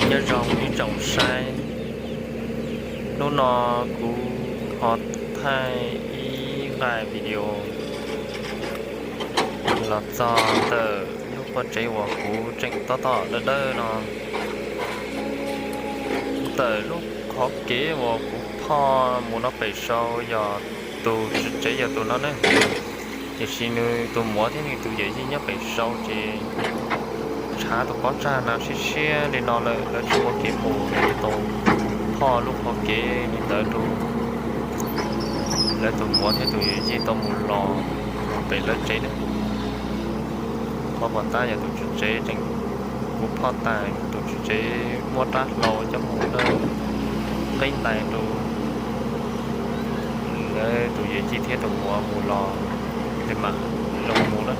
Nyob zoo ib tsoom saib, hnub no kuv ho thaij ib nqaij video los txog ntawm lub qhov tsev uas kuv tseem tab tom dawb dawb no. Ntawm lub qhov kev uas kuv phoj mus no pem saud yog tus tswv tsev yog tus no ne, tiam sis nws tus muam thiab nws tus yawm yij nyob pem saud ces tshav tus pob tsag no siab siab li no lawm, lawv tsis muaj kev mus, lawv tau phoj lub qhov kev li ntawd rau lawv tus muam thiab tus yawm yij tau mus los mus pem lawv tsev ne. Qhov pom tab yog tus tswv tsev tseem, kuv phoj tas, tus tswv tsev muab rab hlau coj mus dawb nqib ntais rau lawv tus yawm yij thiab tus muam mus los li mam zoo mus na.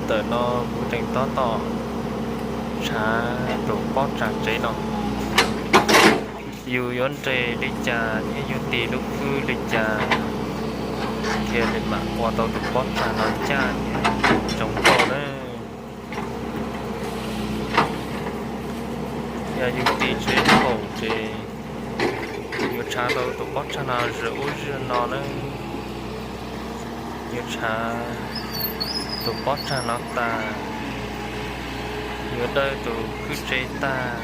Ntawm no kuv tseem tab tom tshav tus pob tsag tsev no, yus yuav nres li cas thiab yus tis lub khwb li cas thiaj li mam ua tau tus pob tsag no ncaj thiab zoo nkauj na. Yog yus tis tsis haum ces yuav tshav tau tus pob tsag no zam ub zam no na. Yuav tshav tus pob tsag no tas, yuav dawj tus khwb tsev tag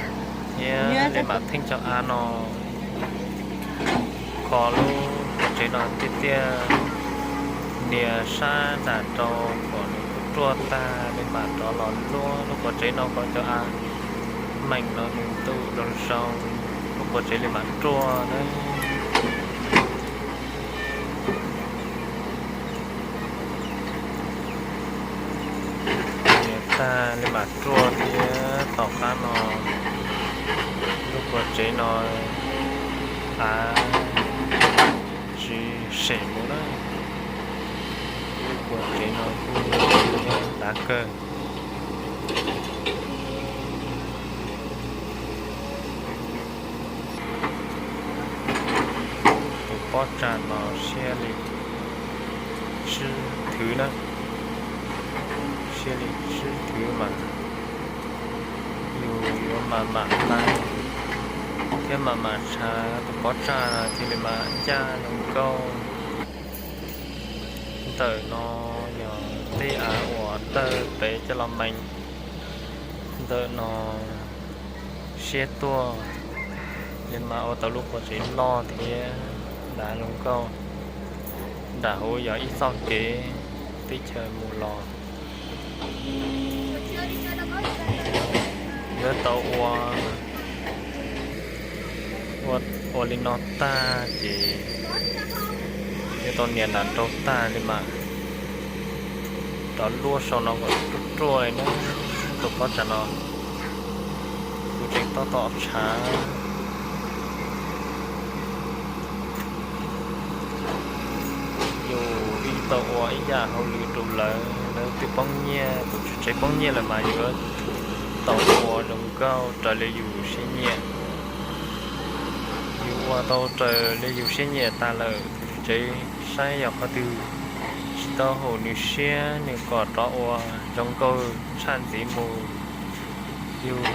thiab li mam theej cov av no kho lub qhov tsev no tiaj tiaj, nias sab nram rau kom nws ruaj tag li mam rov los luaj lub qhov tsev no kom cov av meem no nws ntuj zoo zoo, lub qhov tsev li mam ruaj na. Nias tag li mam ruaj thiab tom qab no lub qhov tsev no av tsis sem mus na. Lub qhov tsev no kuj dav kawg. Tus pob tsag no siab li tsib thwv na, siab li tsib thwv mas yus yuav mam mam hlais thiab mam mam tshav tus pob tsag no thiaj li mam ncaj zoo nkauj. Ntawm no yog tej av uas dawj pem coj los mees. Ntawm no siab tuaj li mas ua tau lub qhov tsev loj thiab dav zoo nkauj. Nram hauv yog ib txoj kev teb chaws mus los. Yuav tau ua, ua li no tag ces yuav tau nias nram rau tag li mas rov luaj sau no kom ruaj ruaj li na. Tus pob tsag no kuv tseem tab tom tshav. Yus ib tau ua ib yam hauj lwm rau lawv, lawv twb poob nyiaj, tus tswv tsev poob nyiaj lawm mas yus yuav tau ua zoo nkauj raws li yus siab nyiam. Yus ua tau raws li yus siab nyiam tas lawm, tus tswv tsev saib yog qhov twg tsis tau haum nws siab nws kom rov ua zoo nkauj tshaj ntxiv mus. Yus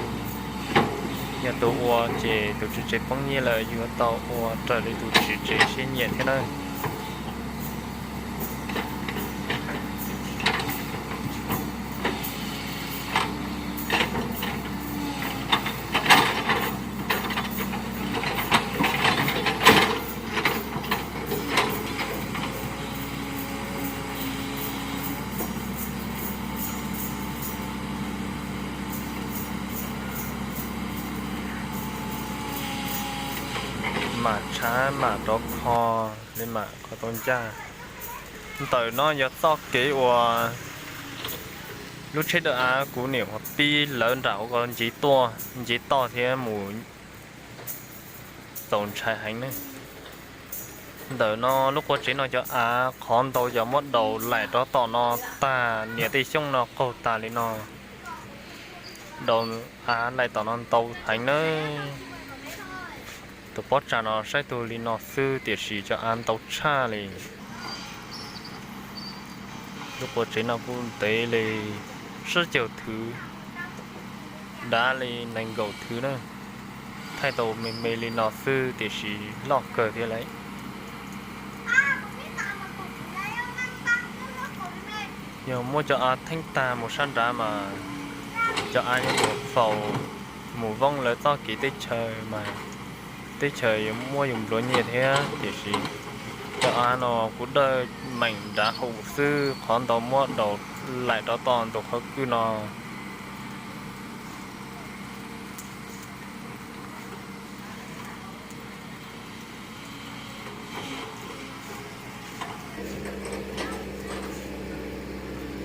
yog tus ua ces tus tswv tsev poob nyiaj lawm, yus yuav tau ua raws li tus tswv tsev siab nyiam thiab na. Mam tshav mam rov kho li mam kho tau ncaj. Ntawm no yog txoj kev uas lub tsheb dawb av kuv niam ua pib lawv nram hauv ko nce tuaj, nce toj thiab mus txaus ntshai heev ne. Ntawm no lub qhov tsev no cov av qhov ntau yog muab daus laim rov tom no tag, niam tej xyooj no qaug tas li no. Daus av laim tom no ntau heev nawb. Tus pob tsag no saib tug li no xwb tiam sis cov av ntau tshaj li. Lub qhov tsev no kuj ntev li tsib caug thwv. Nrad li nees nkaum thwv na, thaij tau me me li no xwb tiam sis loj kawg thiab lawm. Yog muab cov av theeb tag mus sab nrad mas cov av yuav mus faus mus voob lawv txoj kev teb chaws mas teb chaws yuav muab yus nplua nyiaj thiab. Tiam sis cov av no kuv dawj meem nrad hauv xwb, qhov ntau muab daus laim rov toj ntug qhov kwj no.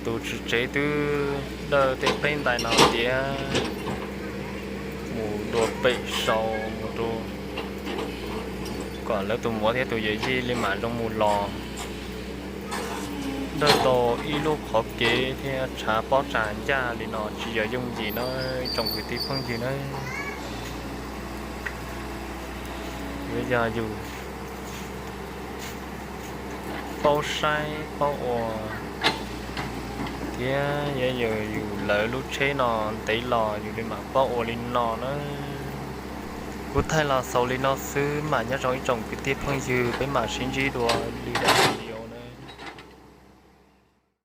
Tus tswv tsev twb dawj tej qeb ntais no tiav mus dua pem saud mus rau kom lawv tus muam thiab tus yawm yij li mam zoo mus los. Dawj tau ib lub qhov kev thiab tshav pob tsag ncaj li no tsis yog yooj yim na ib tsoom kwv tij phooj ywg na. Yuav yog yus paub saib paub ua thiab yuav yog yus lawv lub tsheb no ntev los yus li mam paub ua li no na. Kuv thaij los xaus li no xwb mas nyob zoo ib tsoom kwv tij phooj ywg, peb mam sib ntsib dua lwm daim